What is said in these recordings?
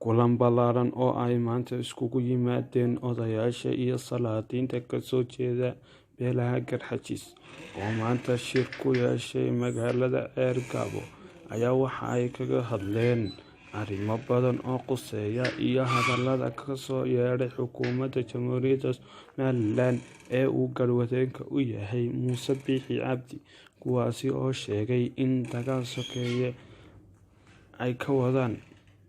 Kulan ballaaran oo ay maanta isugu yimaadeen odayaasha iyo salaadiinta ka soo jeeda beelaha Garxajis oo maanta shir ku yeeshay magaalada Ceergabo ayaa waxa ay kaga hadleen arrimo badan oo quseeya iyo hadallada ka soo yeedhay xukuumadda Jamhuuriyadda Somalilan ee uu garwadeenka u yahay Muuse Biixi Cabdi, kuwaasi oo sheegay in dagaal sokeeye ay ka wadaan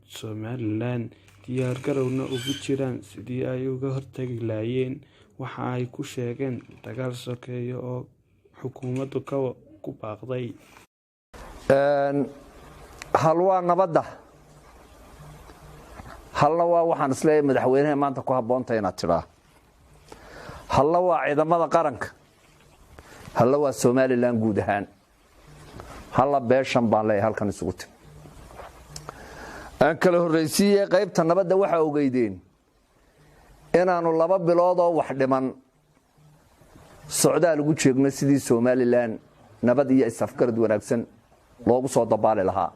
Somalilan, diyaar garowna ugu jiraan sidii ay uga hortagi lahaayeen waxa ay ku sheegeen dagaal sokeeye oo xukuumaddu ku baaqday. Hal waa nabadda, halna waa waxaan isleeyahay madaxweynaha maanta ku habboonta inaad tidhaa. Halna waa ciidamada qaranka, halna waa Somalilan guud ahaan, halla beeshan baan leeyahay halkan isugu timi. Aan kala horraysiiye qaybta nabadda. Waxaa ogeydeen inaannu 2 bilood oo wax dhiman socdaal ugu jeegno sidii Somalilan nabad iyo is-afgarad wanaagsan loogu soo dabaali lahaa.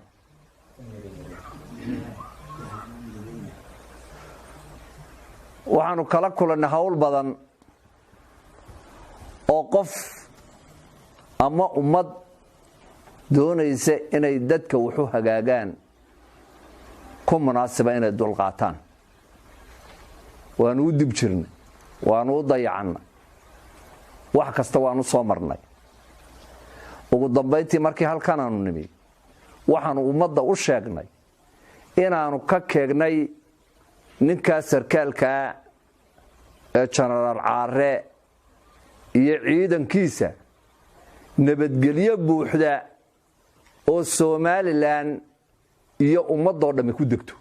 Waxaanu kala kulannay hawl badan oo qof ama ummad doonaysa inay dadka waxu hagaagaan ku munaasiba inay dulqaataan. Waanu u dib jirnay, waanu u dayacannay, wax kasta waanu soo marnay. Ugu dambayntii markii halkan aanu nimi, waxaanu ummadda u sheegnay inaanu ka keegnay ninkaa sarkaalkaa ee Jenaraal Caare iyo ciidankiisa nabadgelyo buuxda oo Somalilan iyo ummaddoo dhammi ku degto.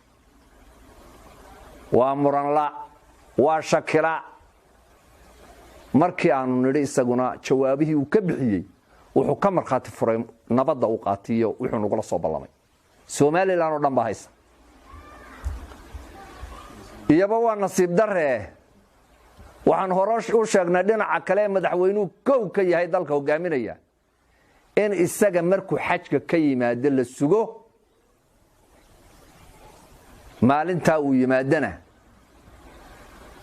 Waa muranla, waa shakila. Markii aanu nidhi, isaguna jawaabihii uu ka bixiyey wuxuu ka markhaati furay nabadda uu qaatiyo wuxuu nagula soo ballamay. Somalilan oo dhan baa haysa. Iyaba waa nasiib daree, waxaan hore u sheegnay dhinaca kale ee madaxweynuhu kow ka yahay dalka hogaaminaya in isaga markuu xajka ka yimaado la sugo. Maalintaa uu yimaadana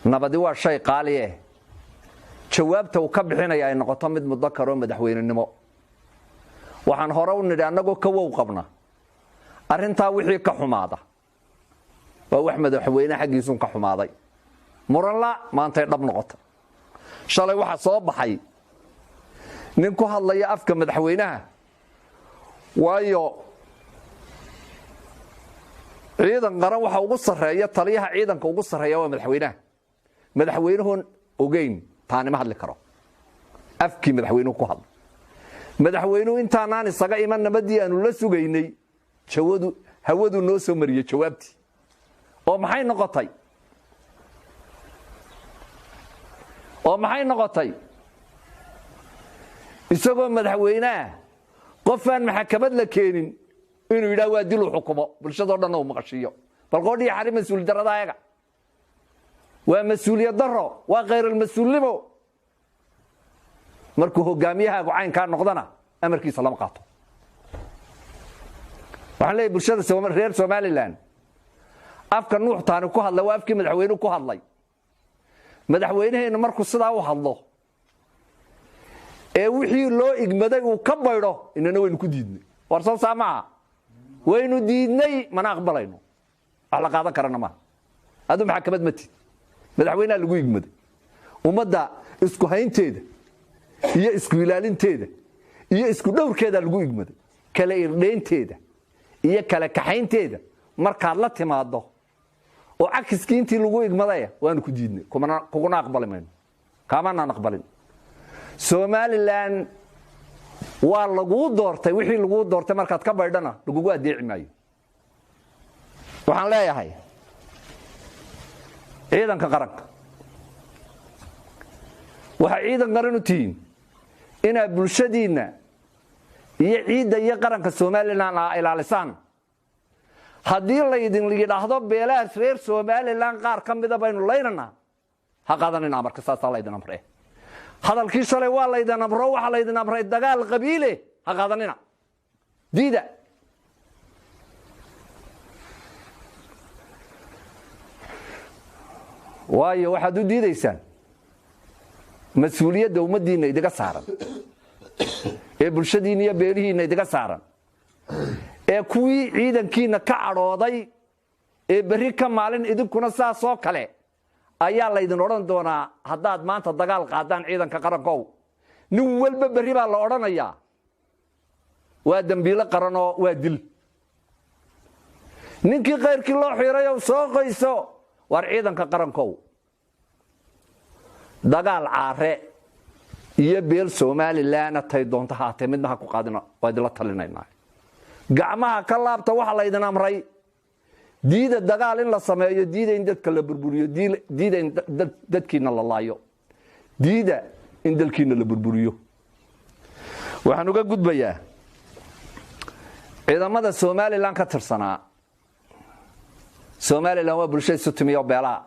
nabadi waa shay qaalieh, jawaabta uu ka bixinaya ay noqoto mid mudakaroo madaxweynenimo. Waxaan hore u nidhi annagoo ka wow qabna arrintaa, wixii ka xumaada waa wax madaxweyne xaggiisuun ka xumaaday. Muranla maantay dhab noqota. Shalay waxaa soo baxay nin ku hadlaya afka madaxweynaha, waayo ciidan qaran waxa ugu sarreeya, taliyaha ciidanka ugu sarreeya waa madaxweynaha. Madaxweynuhun ogeyn taanima hadli karo, afkii madaxweynuhu ku hadla. Madaxweynuhu intaanaan isaga iman nabadii aanu la sugaynay jawadu hawadu noo soo mariyey jawaabtii oo maxay noqotay? Oo maxay noqotay? Isagoo madaxweyneah qofaan maxakamad la keenin inuu yidhaah waa diluu xukumo, bulshadoo dhanna uu maqashiiyo. Bal qoodhiya xari mas-uul darrada ayaga waa mas-uuliyad daro, waa khayralmas-uulnimo. Markuu hogaamiyahaagu caynkaa noqdana amarkiisa lama qaato. Waxaan leeyahy bulshada reer Somalilan, afka Nuux Taani ku hadlay waa afkii madaxweynuhu ku hadlay. Madaxweynaheennu markuu sidaa u hadlo ee wixii loo igmaday uu ka baydho, inana waynu ku diidnay. War soo saa maaha? Waynu diidnay, mana aqbalayno, wax la qaadan karana maaha. Aduu maxakamad ma tid, madaxweynaha lagu igmaday ummadda isku haynteeda iyo isku ilaalinteeda iyo isku dhowrkeeda lagu igmaday, kala irdhaynteeda iyo kala kaxaynteeda. Markaad la timaado oo cakiskii intii lagu igmadaya, waanu ku diidnay, kuguna aqbali mayno, kaamanaan aqbalin. Somalilan waa laguu doortay, wixii laguu doortay markaad ka baydhana lagugu addeeci maayo. Waxaan leeyahay ciidanka qaranka, waxaa ciidan qaran u tihiin inaad bulshadiinna iyo ciidda iyo qaranka Somalilan aa ilaalisaan. Haddii laydin yidhaahdo beelahaas reer Somalilan qaar ka mida baynu laynanaa, ha qaadanina amarka. Saasaa laydin amre. Hadalkii shalay waa laydin amro, waxaa laydin amray dagaal qabiile, ha qaadanina, diida. Waayo, waxaad u diidaysaan mas-uuliyadda ummaddiinna idiga saaran, ee bulshadiinna iyo beelihiinna idiga saaran, ee kuwii ciidankiinna ka cadhooday, ee berri ka maalin idinkuna saasoo kale ayaa laydin odhan doonaa. Haddaad maanta dagaal qaadaan, ciidanka qarankow, nin walba berri baa la odhanayaa waa dembiilo qaranoo waa dil. Ninkii kayrkii loo xiirayow, soo qoyso. Waar ciidanka qarankow, dagaal Caare iyo beel Somalilanna tay doonto haatee midna ha ku qaadina. Waa idinla talinaynaa, gacmaha ka laabta waxa laydin amray. Diida dagaal in la sameeyo, diida in dadka la burburiyo, diida in dadkiina la laayo, diida in dalkiina la burburiyo. Waxaan uga gudbayaa ciidamada Somalilan ka tirsanaa. Somalilan waa bulshada isu timiyo beelaha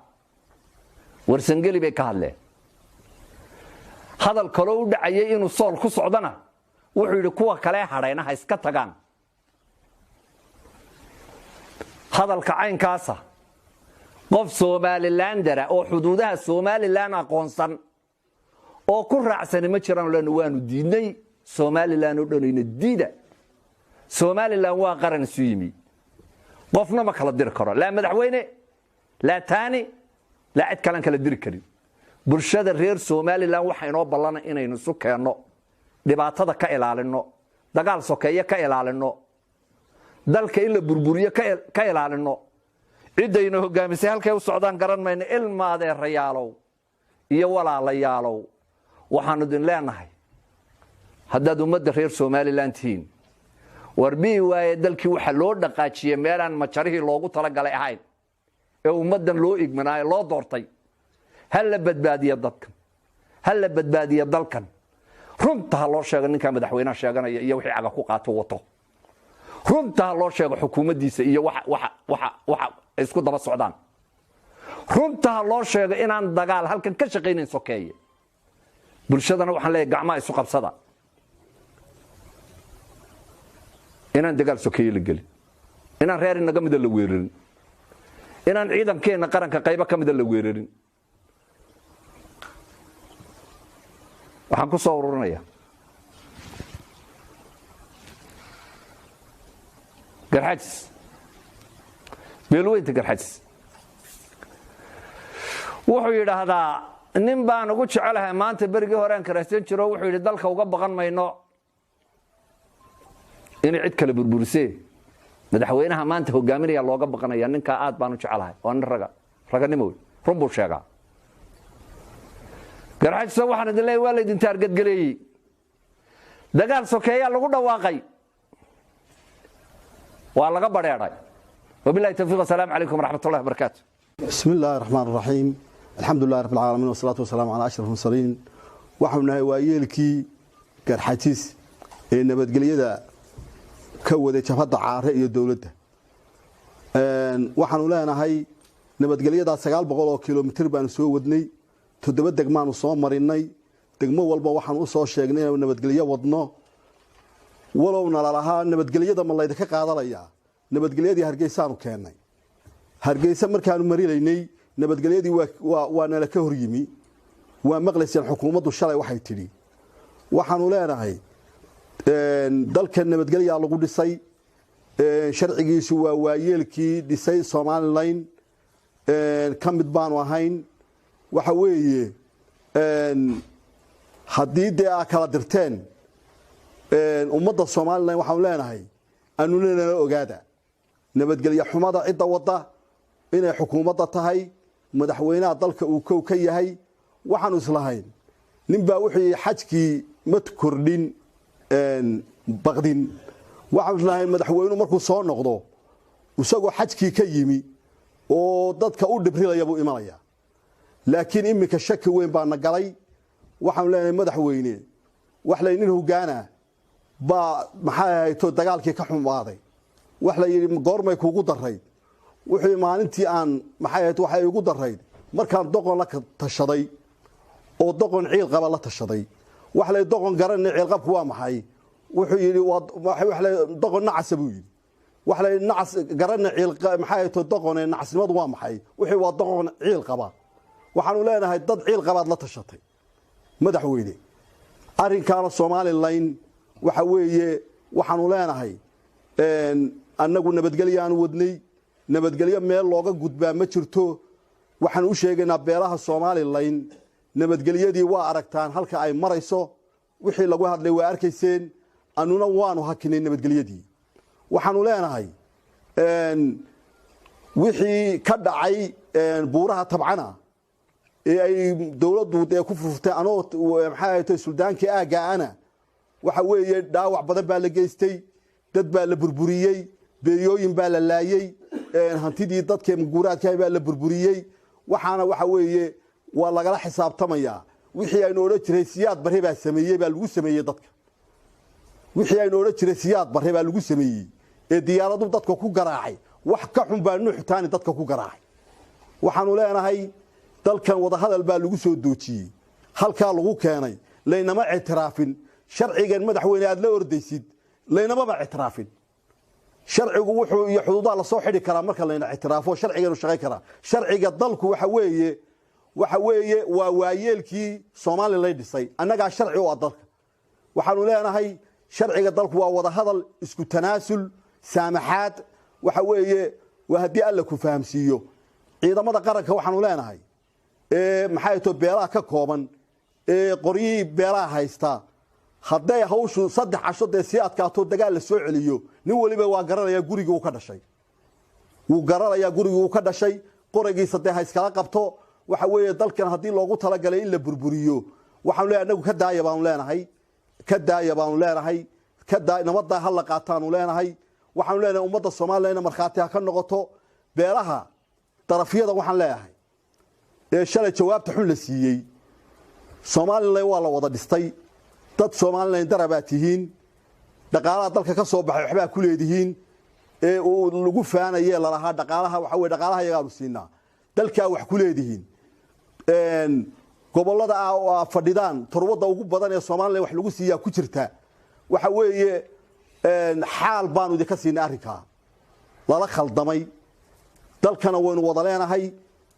Warsangeli bay ka hadleen. Hadal kaloo u dhacayay inuu Sool ku socdona, wuxuu yidhi kuwa kalee hadhayna ha iska tagaan. Hadalka caynkaasa qof Somalilandera oo xuduudaha Somalilan aqoonsan oo ku raacsani ma jiraan. Lena waanu diidnay, Somalilan oo dhanayna diida. Somalilan waa qaran isu yimi, qofna ma kala diri karo, laa madaxweyne, laa taani, laa cid kalan kala diri karin. Bulshada reer Somalilan waxa inoo ballana inaynu isu keenno, dhibaatada ka ilaalinno, dagaal sokeeye ka ilaalinno, dalka in la burburiyo ka ilaalinno. Ciddayna hogaamisay halkay u socdaan garan mayno. Ilmaadeerayaalow iyo walaalayaalow, waxaanu idin leenahay, haddaad ummadda reer Somalilan tihiin, war bii waaye dalkii waxa loo dhaqaajiyey meelaan majarihii loogu talagalay ahayn ee ummaddan loo igmanaayo, loo doortay. Ha la badbaadiya dadkan, ha la badbaadiya dalkan. Runta ha loo sheego ninkaa madaxweynaha sheeganaya iyo wixii caga ku qaato wato. Runta ha loo sheego xukuumaddiisa iyo waxa isku daba socdaan. Runta ha loo sheego inaan dagaal halkan ka shaqaynayn sokeeye. Bulshadana waxaan leeyahay, gacmaha isu qabsada inaan dagaal sokeeye la gelin, inaan reer inaga mida la weerarin, inaan ciidankeenna qaranka qaybo ka mida la weerarin. Waxaan ku soo ururinayaa Garxajis, beelweynta Garxajis. Wuxuu yidhaahdaa nin baan ugu jecelahay maanta, berigii horean karaysan jiro. Wuxuu yidhi dalka uga baqan mayno inay cid kale burburisee, madaxweynaha maanta hogaaminaya looga baqanaya. Ninkaa aad baan u jecelahay, waa nin raga, raganimo wey, run buu sheegaa. Garxajisa, waxaan idin leeyahy, waa laydin taargadgeleeyey, dagaal sokeeyaa lagu dhawaaqay, waa laga badheedhay. Wabillahi tawfiiq, wasalaamu calaykum waraxmat ullahi wabarakaatu. بسم الله الرحمن الرحيم، الحمد لله رب العالمين، والصلاة والسلام على أشرف المرسلين. Waxaanu nahay waayeelkii Garxajis ee nabadgelyada ka waday jabhadda Caare iyo dowladda. Waxaanu leenahay nabadgelyadaa 900 oo kilomitir baanu soo wadnay, 7 degmaanu soo marinay. Degmo walba waxaanu usoo sheegnay inaanu nabadgelyo wadno, walowna lalahaa nabadgelyada ma laydinka qaadanayaa. Nabadgelyadii Hargeysaanu keennay. Hargeysa markaanu marinaynay nabadgelyadii waa nala ka hor yimi. Waa maqlayseen xukuumaddu shalay waxay tidhi. Waxaanu leenahay dalka nabadgelyaa lagu dhisay, sharcigiisu waa waayeelkii dhisay Somalilan ka mid baanu ahayn. Waxa weeye, haddii dee aa kala dirteen ummadda Somalilan, waxaanu leenahay anuna nala ogaada nabadgelye xumada cidda wadda inay xukuumadda tahay, madaxweynaha dalka uu kow ka yahay. Waxaanu islahayn nin baa wuxuu yidhi xajkii ma kordhin baqdin. Waxaanu islahayn madaxweynuhu markuu soo noqdo isagoo xajkii ka yimi oo dadka u dhibrilaya buu imanaya, laakiin iminka shaki weyn baa na galay. Waxaanu leenahay madaxweyne, wax lay nin hogaana baa maxay ahayto dagaalkii ka xumaaday. Wax la yidhi goormay kuugu darayd? Wuxuu maalintii aan maxay ahayd waxay igu darayd markaan doqon la tashaday oo doqon ciil qaba la tashaday. Wax lay doqon garanay ciilqabku waa maxay? Wuxuu yidhi wax lay doqon nacasa buu yidhi. Wax lay nacas garanay ciil maxay ahayd doqone nacasnimadu waa maxay? Wuxuu waa doqon ciil qaba. Waxaanu leenahay dad ciil qabaad la tashatay, madaxweyne. Arrinkaana Somalilan waxa weeye waxaanu leenahay annagu nabadgelyaanu wadnay, nabadgelyo meel looga gudbaa ma jirto. Waxaanu u sheegaynaa beelaha Somalilan, nabadgelyadii waa aragtaan halka ay marayso, wixii lagu hadlay waa arkayseen, annuna waanu hakinay nabadgelyadii. Waxaanu leenahay wixii ka dhacay buuraha Tabcana ee ay dowladdu dee ku furfurtay, anoo maxay ahayd suldaankii aaggaana, waxa weeye dhaawac badan baa la geystay, dad baa la burburiyey, beeyooyin baa la laayey, hantidii dadka guuraadka baa la burburiyey. Waxaana waxa weeye waa lagala xisaabtamayaa wixii aynu odhan jiray Siyaad Barre baa sameeyey baa lagu sameeyey dadka. Wixii aynu odhan jiray Siyaad Barre baa lagu sameeyey ee diyaaradu dadka ku garaacay, wax ka xun baa Nuux Taani dadka ku garaacay. Waxaanu leenahay dalkan wadahadal baa lagu soo doojiyey, halkaa lagu keenay, laynama ictiraafin. Sharcigan, madaxweyne, aad la ordaysid laynamaba ictiraafin. Sharcigu wuxuu iyo xuduudaha lasoo xidhi karaa marka layna ictiraafo, sharciganu shaqayn karaa. Sharciga dalku waxa weeye waa waayeelkii Somalilan dhisay, annagaa sharci u ah dalka. Waxaanu leenahay sharciga dalku waa wadahadal, isku tanaasul, saamaxaad. Waxa weeye waa haddii Alla ku fahamsiiyo. Ciidamada qaranka waxaanu leenahay, maxay to beelaha ka kooban ee qoryihii beelaha haysta, hadday hawshu 3 casho dee sii adkaato, dagaal la soo celiyo, nin weliba waa garanayaa gurigii uu ka dhashay, wuu garanayaa gurigii uu ka dhashay, qoragiisa dee ha iskala qabto. Waxa weeye dalkan haddii loogu talagalay in la burburiyo, waxaanu leeyahay anagu ka daaya baanu leenahay, ka daaya baanu leenahay, ka daa, nabaddaa ha la qaataanu leenahay. Waxaanu leenahay ummadda Soomaaliyana markhaati ha ka noqoto. Beelaha darafyada waxaan leeyahay ee shalay jawaabta xun la siiyey, Somalilan waa la wada dhistay, dad Somalilan darabaa tihiin, dhaqaalaha dalka ka soo baxay waxbaa ku leedihiin ee uu lagu faanaye lalahaa dhaqaalaha, waxa weye dhaqaalaha iyagaanu siinaa, dalkaa wax ku leedihiin. Gobollada aa fadhidaan torwadda ugu badan ee Somalilan wax lagu siiyaa ku jirta. Waxa weeye xaal baanu idinka siinay arrinkaa lala khaldamay. Dalkana waynu wada leenahay,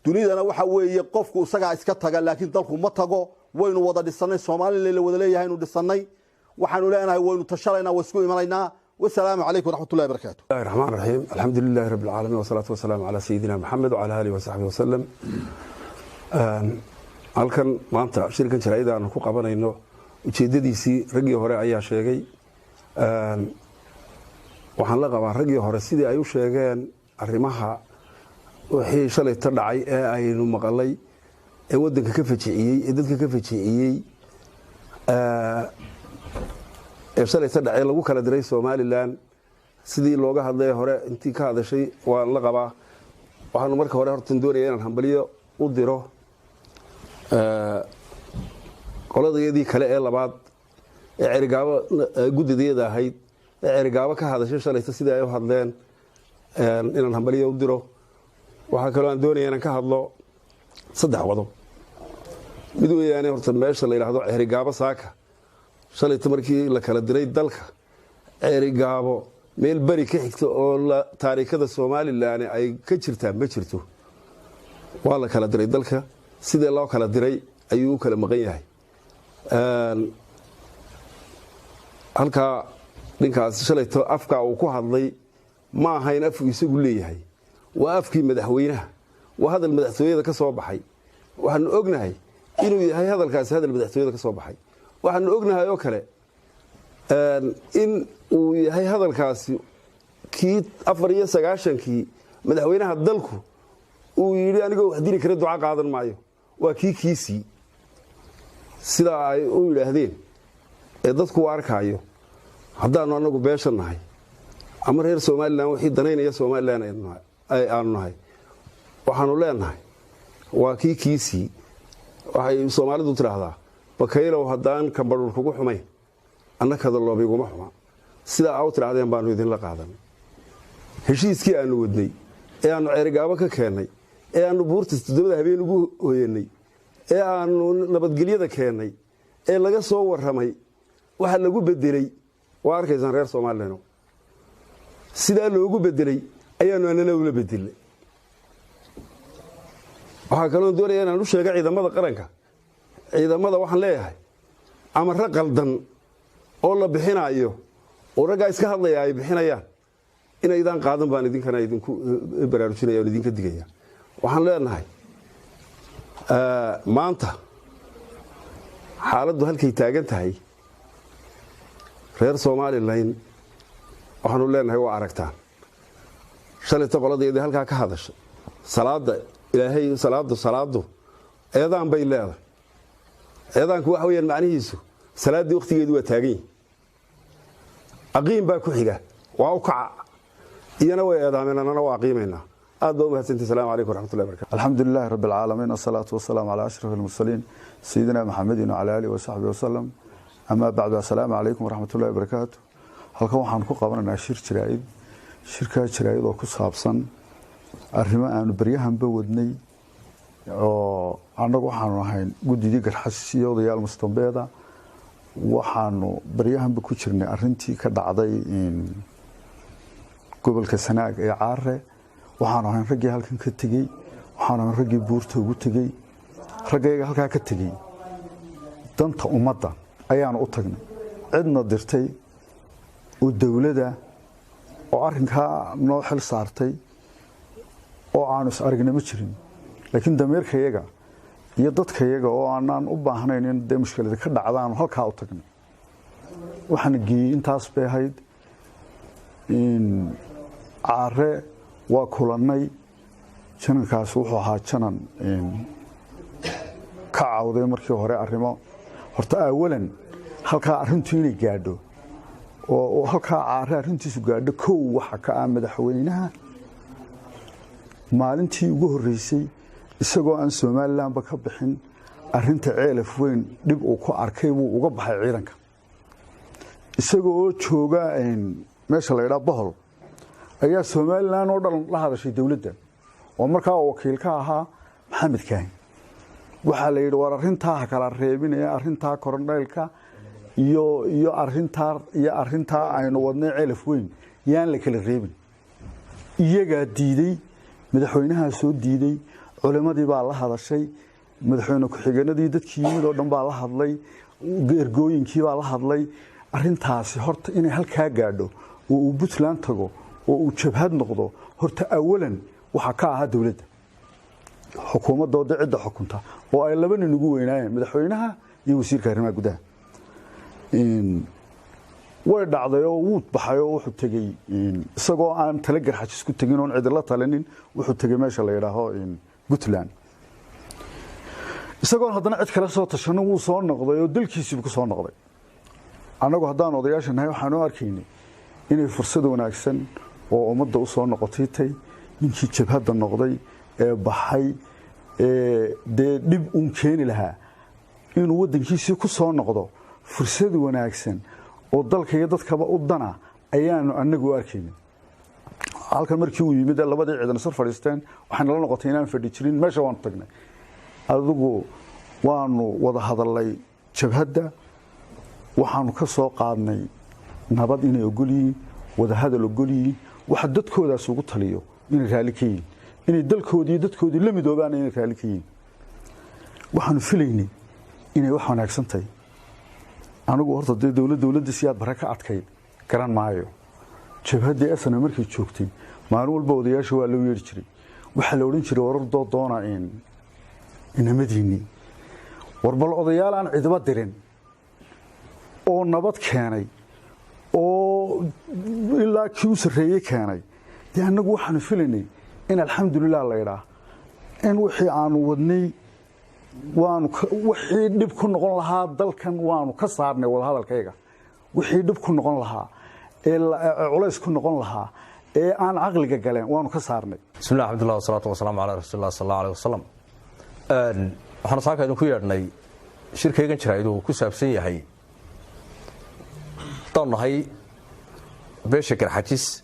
dunidana waxa weeye qofku isagaa iska taga, laakiin dalku ma tago. Waynu wada dhisanay, Somalilan la wada leeyahay aynu dhisanay. Waxaanu leenahay waynu tashanaynaa, waa isku imanaynaa. Wasalaamu calaykum waraxmatullahi barakaatu. الله الرحمن الرحيم، الحمد لله رب العالمين، والصلاة والسلام على سيدنا محمد وعلى آله وصحبه وسلم. Halkan maanta shirkan jaraa'id aanu ku qabanayno ujeedadiisii raggii hore ayaa sheegay. Waxaan la qabaa raggii hore sidii ay u sheegeen arrimaha wixii shalayta dhacay ee aynu maqalay ee waddanka ka fajiciyey ee dadka ka fajiciyey ee shalayta dhacay lagu kala diray Somalilan. Sidii looga hadlay hore intii ka hadashay waan la qabaa. Waxaanu marka hore hortan doonaya inaan hambaliyo u diro qoladayadii kale ee labaad ee Cerigaabo, guddidayada ahayd ee Cerigaabo ka hadashay shalayta, sidii ay u hadleen inaan hambaliyo u diro. Waxaa kaloo aan doonaya inaan ka hadlo saddex qodob. Mid weeyaane, horta meesha la yidhaahdo Cerigaabo saaka shalayta markii la kala diray dalka, Cerigaabo meel beri ka xigta oo taariikhada Somalilan ay ka jirtaa ma jirto. Waa la kala diray dalka, sidee loo kala diray ayuu u kala maqan yahay. Halkaa ninkaas shalayto afkaa uu ku hadlay ma ahayn afku isagu leeyahay, waa afkii madaxweynaha, waa hadal madaxtooyada ka soo baxay. Waxaanu ognahay inuu yahay hadalkaasi hadal madaxtooyada ka soo baxay. Waxaanu ognahay oo kale in uu yahay hadalkaasi kii 94-kii madaxweynaha dalku uu yidhi anigoo wax dili kara duca qaadan maayo. Waa kii kiisii sidaa ay u yidhaahdeen ee dadku u arkaayo. Haddaanu annagu beesha nahay ama reer Somalilan wixii danaynaya Somalilan aanu nahay, waxaanu leenahay waa kii kiisii. Waxay Soomaalidu tidhaahdaa, "Bakaylow haddaan kambadhur kugu xumayn, annakada loobiguma xuma." Sidaa aa u tidhahdeen baanu idinla qaadanay. Heshiiskii aanu wadnay ee aanu Ceerigaabo ka keennay ee aanu buurta toddobada habeen ugu hoyanay ee aanu nabadgelyada keennay ee laga soo warramay, waxa lagu bedelay waa arkaysaan reer Somalilan. Sidaa loogu bedelay ayaanu annana ula bedelnay. Waxaa kaloo doonaya inaan u sheega ciidamada qaranka. Ciidamada waxaan leeyahay, amarro qaldan oo la bixinaayo oo raggaa iska hadlaya ay bixinayaan inaydaan qaadan baan idinkana idinku baraarujinaya oon idinka digaya. Waxaan leenahay, maanta xaaladdu halkay taagan tahay, reer Somalilan waxaanu leenahay, waa aragtaan shalayta qoladayadii halkaa ka hadashay. Salaada Ilaahay, salaadu eedaan bay leedahay. Eedaanku waxa weyaan macnihiisu salaaddii wakhtigeedu waa taagan yihi, aqiim baa ku xiga, waa u kaca. Iyana way eedaameen, annana waa aqiimaynaa. Aad baa u mahadsantay. Salamu calaykum waraxmatullahi barakatu. الحمد لله رب العالمين، والصلاة والسلام على أشرف المرسلين، سيدنا محمد وعلى آله وصحبه وسلم. أما بعد، السلام عليكم ورحمة الله وبركاته. Halkan waxaan ku qabanaynaa shir jaraa'id. Shirkaa jaraa'id oo ku saabsan arrimo aanu baryahanba wadnay, oo annagu waxaanu ahayn guddidii Garxajis iyo odayaal mustambeeda. Waxaanu baryahanba ku jirnay arrintii ka dhacday gobolka Sanaag ee Caare. Waxaanu ahayn raggii halkan ka tegey, waxaanu ahayn raggii buurta ugu tegey. Raggayaga halkaa ka tegey danta ummadda ayaanu u tagnay. Cidna dirtay oo dowladda oo arrinkaa noo xil saartay oo aanu is aragna ma jirin, laakiin damiirkayaga iyo dadkayaga oo aanaan u baahnayn in dee mushkilada ka dhacdaanu halkaa u tagnay. Waxaana geeyey intaas bay ahayd. Caare waa kulannay. Janankaas wuxuu ahaa janan ka cawday markii hore arrimo. Horta awalan halkaa arrintu inay gaadho oo halkaa Caare arrintiisu gaadho, kow waxa ka ah madaxweynaha. Maalintii ugu horreysay, isagoo aan Somalilandba ka bixin, arrinta Ceelaf Weyn dhib uu ku arkay buu uga baxay ciidanka. Isagoo oo jooga meesha la yidhaha Bohol ayaa Somaliland oo dhan la hadashay dowladda, oo markaa wakiil ka ahaa Maxamed Kaahin. Waxaa la yidhi, war arrintaa ha kala reebinaya, arrintaa korondhaylka iyo arrintaa aynu wadnay Ceelaf Weyn yaan la kala reebin. Iyagaa diiday, madaxweynahaa soo diiday, culimmadii baa la hadashay, madaxweyne ku-xigeenadii, dadkii yimid oo dhan baa la hadlay, ergooyinkii baa la hadlay. Arrintaasi horta inay halkaa gaadho oo uu Puntland tago oo uu jabhad noqdo, horta awalan waxaa ka ahaa dowladda, xukuumadooda, cidda xukunta, oo ay laba nin ugu weynaayeen, madaxweynaha iyo wasiirka arrimaha gudaha. Way dhacday oo wuu baxay oo wuxuu tegey, isagoo aan tala Garxajis ku tegin oon cidila talinin, wuxuu tegey meesha la yidhaaho Puntland. Isagoon haddana cid kale soo tashanin wuu soo noqday oo dalkiisiibu ku soo noqday. Annagu haddaan odayaasha nahay, waxaan u arkaynay inay fursad wanaagsan oo ummadda u soo noqotay tay. Ninkii jabhadda noqday ee baxay ee dee dhib uun keeni lahaa inuu waddankiisii ku soo noqdo, fursad wanaagsan oo dalka iyo dadkaba u dana ayaanu annagu u arkaynay. Halkan markii uu yimid ee labadii ciidan sar fadhiisteen, waxay nala noqotay inaan fadhi jirin meesha. Waanu tagnay, adigu waanu wada hadalnay jabhadda. Waxaanu ka soo qaadnay nabad inay ogol yihiin, wadahadal ogol yihiin, waxa dadkoodaas ugu taliyo inay raalli ka yihiin, inay dalkoodii dadkoodii la midoobaan inay raalli ka yihiin. Waxaanu filaynay inay wax wanaagsan tahay. Anigu horta dee dowladda Siyaad Bare ka adkayd garan maayo. Jabhaddii SNM markay joogtay, maalin walba odayaasha waa loo yeedhi jiray. Waxaa la odhan jiray, warar doona inamadiinii. War bal odayaal aan cidiba dirin oo nabad keenay oo ilaa kii u sarreeyey keenay, dee annagu waxaanu filaynay in alxamdulilah la idhaa, in wixii aanu wadnay waanu, wixii dhib ku noqon lahaa dalkan waanu ka saarnay wadahadalkayga, wixii dhib ku noqon lahaa ee culays ku noqon lahaa ee aan caqliga galeen waanu ka saarnay. Bismillah, alxamdulillah, wasalaatu wasalaamu calaa rasuulillah sal allahu aleyh wasalam. Waxaanu saaka idinku yeedhnay shirkaygan jaraa'id uu ku saabsan yahay, haddaanu nahay beesha Garxajis,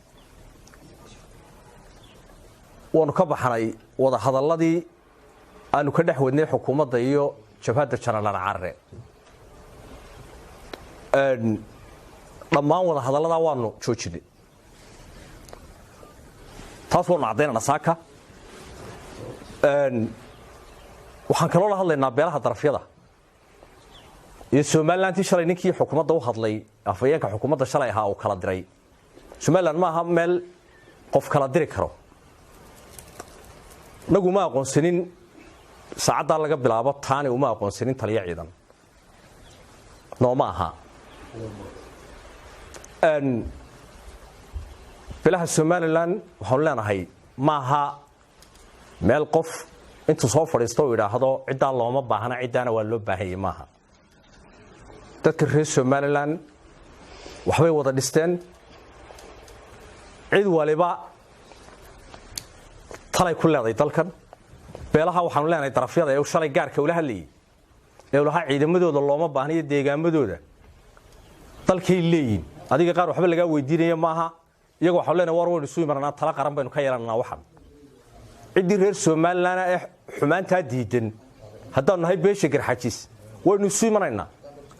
waanu ka baxnay wadahadalladii aanu ka dhex wadnay xukuumadda iyo jabhadda Janaraal Carre. Dhammaan wadahadalladaa waanu joojinay, taas waanu caddaynana saaka. Waxaan kaloo la hadlaynaa beelaha darafyada iyo Somalilantii shalay ninkii xukuumadda u hadlay, afhayeenka xukuumadda shalay ahaa, uu kala diray. Somalilan ma aha meel qof kala diri karo. Nagu ma aqoonsanin, saacaddaa laga bilaabo taani uma aqoonsanin taliyo ciidan nooma aha. Beelaha Somalilan waxaanu leenahay, ma aha meel qof intuu soo fadhiisto uu idhaahdo ciddaa looma baahna, ciddaana waa loo baahanyay. Maaha. Dadka reer Somalilan waxbay wada dhisteen, cid waliba talay ku leeday dalkan. Beelaha waxaanu leenahay darafyada ee shalay gaarka ula hadlayay ee lahaa ciidamadooda looma baahnayo, deegaamadooda dalkay leeyihin, adiga qaar waxba lagaa weydiinaya maaha. Iyaga waxaanu leenahay, war waynu isu imananaa, tala qaran baynu ka yeelananaa. Waxan ciddii reer Somalilan ee xumaantaa diidan, haddaanu nahay beesha Garxajis, waynu isu imanaynaa.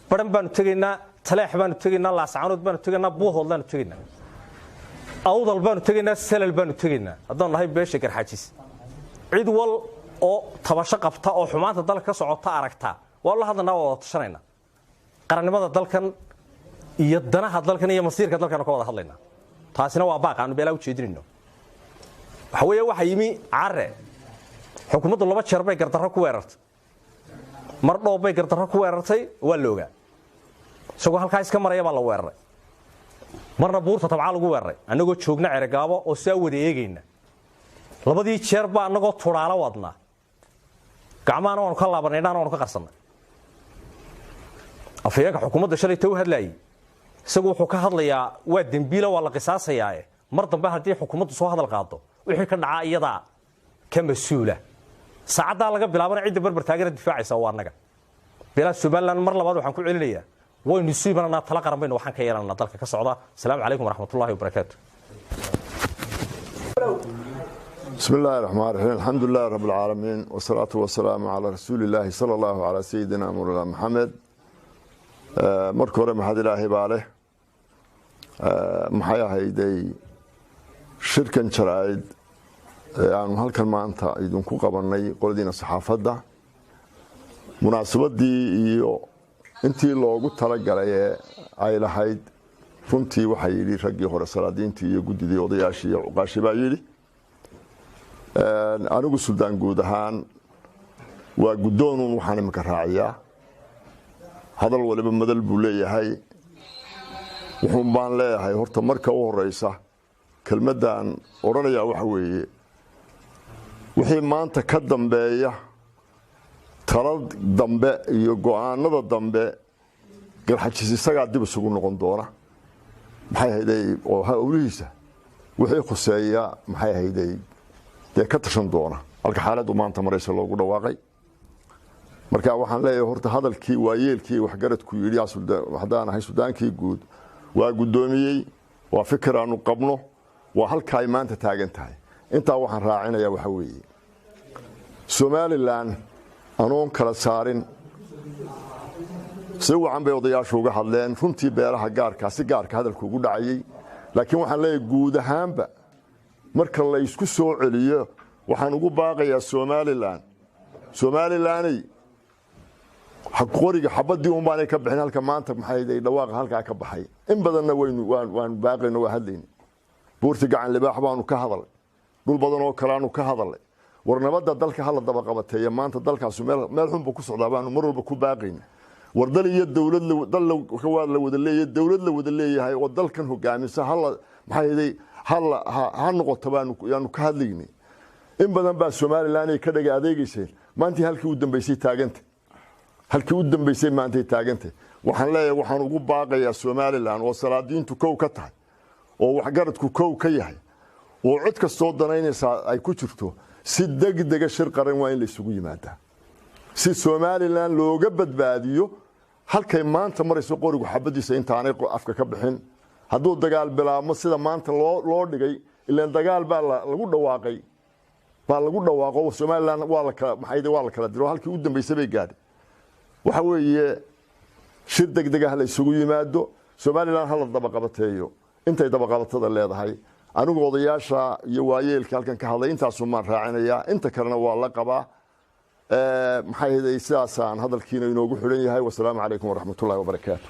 Baran baanu tegaynaa, Taleex baanu tegaynaa, Laascaanood baanu tegaynaa, Buuhood baanu tegaynaa, Awdal baanu tegaynaa, Salal baanu tegaynaa, haddaanu nahay beesha Garxajis. Cid wal oo tabasho qabta oo xumaanta dalka ka socota aragta waa la hadlanaa, waa wada tashanaynaa. Qarannimada dalkan iyo danaha dalkan iyo masiirka dalkan ka wada hadlaynaa. Taasina waa baaq aanu beelaa u jeedinayno. Waxa weeye, waxa yimi Care. Xukuumaddu laba jeer bay gardarro ku weerartay. Mar dhoob bay gardarro ku weerartay, waa la ogaa, isagoo halkaa iska maraya baa la weeraray. Marna buurta Tabcaa lagu weeraray, annagoo joogna Ceregaabo oo sidaa wada eegayna. Labadii jeer baa annagoo tudhaalo wadnaa, gacmahana waanu ka laabanay, indhahana waanu ka qarsannay. Afhayeenka xukuumadda shalay ta u hadlaayey, isagu wuxuu ka hadlayaa waa dembiila, waa la qisaasayaae. Mar dambe haddii xukuumaddu soo hadal qaado, wixii ka dhacaa iyadaa ka mas-uula. Saacaddaa laga bilaabana cidda barbar taagana difaacaysa waa annaga, beelaha Somalilan. Mar labaad waxaan ku celinayaa, waynu isu imananaa, tala qaran baynu waxaan ka yeelanaa dalka ka socda. Asalaamu calaykum waraxmatullahi wabarakaatu. بسم الله الرحمن الرحيم، الحمد لله رب العالمين، والصلاة والسلام على رسول الله صلى الله على سيدنا مولانا محمد. Marka hore maxad Ilaahay baa leh. Maxay ahayday shirkan jaraa'id ee aanu halkan maanta idinku qabannay, qoladiina saxaafadda, munaasabadii iyo intii loogu talagalay ee ay lahayd runtii waxaa yidhi raggii hore, salaadiintii iyo guddidii odayaashii iyo cuqaashii baa yidhi. Anigu suldaan guud ahaan waa guddoonuun. Waxaan iminka raaciyaa, hadal waliba madal buu leeyahay. Wuxuun baan leeyahay, horta marka u horeysa kelmaddan odhanayaa waxa weeye, wixii maanta ka dambeeya, talo dambe iyo go'aanada dambe, Garxajis isagaa dib isugu noqon doona, maxay hayday, oo howlihiisa wixii khuseeya, maxay hayday, dee ka tashan doona halka xaaladdu maanta maraysa loogu dhawaaqay. Marka waxaan leeyahay, horta hadalkii waayeelkii waxgaradku yidhi, haddaan ahay suldaankii guud, waa guddoomiyey, waa fikir aanu qabno, waa halka ay maanta taagan tahay. Intaa waxaan raacinayaa waxa weeye, Somalilan anoon kala saarin, si wacan bay odayaashu uga hadleen runtii. Beelaha gaarkaa si gaarka hadalku ugu dhacayey, laakiin waxaan leeyahay guud ahaanba marka la isku soo celiyo, waxaan ugu baaqayaa Somalilan, Somalilaney, qoriga xabadii un baanay ka bixin halka maanta, maxay dhawaaqa halkaa ka baxay. In badanna waynu waanu baaqayno, waa hadlayna. Buurti Gacan Libaax baanu ka hadalay, dhul badan oo kaleaanu ka hadalay. War nabadda dalka hala dabaqabateeya, maanta dalkaasu meel xun buu ku socdaa baanu mar walba ku baaqayna. War dal iyo dowlad, dal waa la wada leeyahay, dowlad la wada leeyahay oo dalkan hogaamisa hala, maxay hala ha noqoto baanu yaanu ka hadlaynay. In badan baa Somaliland ay ka dhaga adeegayseen. Maantii halkii u dambeysay taaganta, halkii u dambeysay maantay taagantay. Waxaan leeyahay, waxaan ugu baaqayaa Somaliland oo salaadiintu kow ka tahay, oo waxgaradku kow ka yahay, oo cid kastoo danaynaysaa ay ku jirto, si degdega shir qaran waa in la isugu yimaadaa, si Somaliland looga badbaadiyo halkay maanta marayso, qorigu xabadiisa intaanay afka ka bixin. Hadduu dagaal bilaabmo sida maanta loo dhigay, ilaan dagaal baa lagu dhawaaqay, baa lagu dhawaaqo, Somaliland waa la kala, maxay, waa la kala diro, halkii u dambeysay bay gaadhay. Waxa weeye, shir degdega ha la isugu yimaado, Somaliland hala dabaqabateeyo intay dabaqabatada leedahay. Anigu odayaasha iyo waayeelka halkan ka hadlay intaasumaan raacinayaa, inta kalena waa la qabaa. Maxay ahayd, sidaasaan hadalkiina inoogu xidhan yahay. Wasalaamu calaykum waraxmatullahi wabarakaatu.